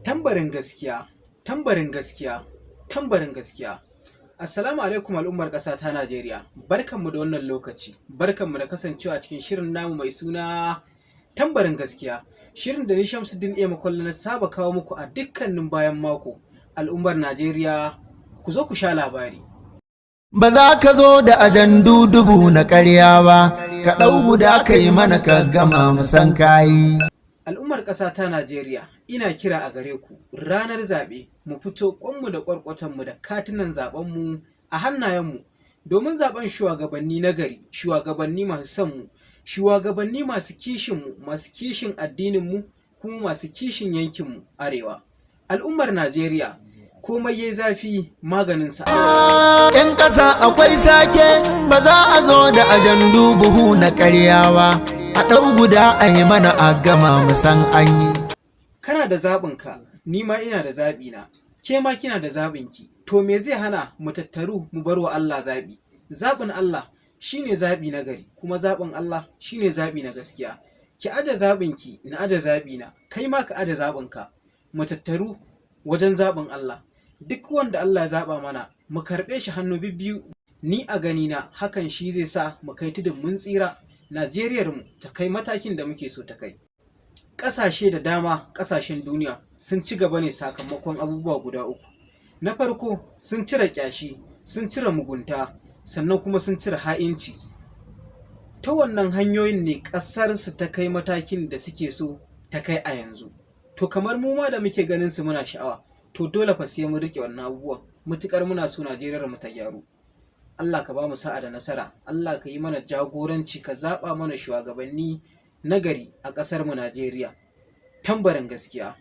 Tambarin gaskiya, tambarin gaskiya, tambarin gaskiya. Assalamu alaikum, al'ummar ƙasa ta Najeriya. Barkanmu da wannan lokaci. Barkanmu da kasancewa cikin shirin namu mai suna Tambarin Gaskiya. Shirin da ni, Shamsuddin A Makwalla, na saba kawo muku a dukkanin bayan mako. Al'ummar Najeriya, ku zo ku sha labari. Ba za ka zo da ajandu dubu na ƙarya ba, ka ɗau guda ka yi mana ka gama mu san kayi. Al'ummar ƙasa ta Najeriya, ina kira a gare ku, ranar zaɓe mu fito ƙwanmu da ƙwarƙwatanmu da katunan zaɓenmu a hannayenmu domin zaɓen shugabanni na gari, shugabanni masu son mu, shugabanni masu kishinmu, masu kishin addininmu, kuma masu kishin yankinmu Arewa. Al'ummar Najeriya, komai yayi zafi maganinsa. ‘Yan ƙasa, akwai sake, ba za a zo da ajandu buhu na ƙarya ba, a ɗau guda a yi mana a gama mu san an yi. Kana da zaɓinka, ni ma ina da zaɓina, ke ma kina da zaɓinki. To me zai hana mu tattaru mu bar wa Allah zaɓi? Zaɓin Allah shine zaɓi na gari, kuma zaɓin Allah shine zaɓi na gaskiya. Ki aje zaɓinki, na aje zaɓina, kai ma ka aje zaɓinka. Mu tattaru wajen zaɓin Allah. Duk wanda Allah ya zaɓa mana, mu karɓe shi hannu bibbiyu. Ni a ganina hakan shi zai sa mu kai tudun mun tsira, Najeriyar mu ta kai matakin da muke so ta kai. Ƙasashe da dama, ƙasashen duniya, sun ci gaba ne sakamakon abubuwa guda uku. Na farko, sun cire ƙyashi, sun cire mugunta, sannan kuma sun cire ha'inci. Ta wannan hanyoyin ne ƙasarsu ta kai matakin da suke so ta kai a yanzu. To kamar mu ma da muke ganin su muna sha'awa, to dole fa sai mun riƙe wannan abubuwan mutuƙar muna so Najeriyar mu ta gyaru. Allah ka ba mu sa'a da nasara, Allah ka yi mana jagoranci, ka zaɓa mana shugabanni nagari a ƙasar mu Najeriya. Tambarin Gaskiya.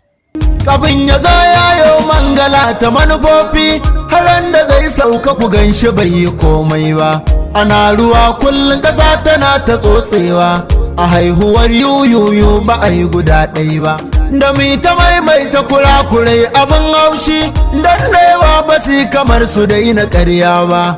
Kafin ya zo yayo mangala ta manufofi, har da zai sauka ku gan shi bai yi komai ba. Ana ruwa kullum ƙasa tana ta tsotsewa, a haihuwar yuyuyu ba a yi guda ɗaya ba. Da mi ta maimaita kurakurai, abin haushi, don da yawa ba su kamar su daina ƙarya ba.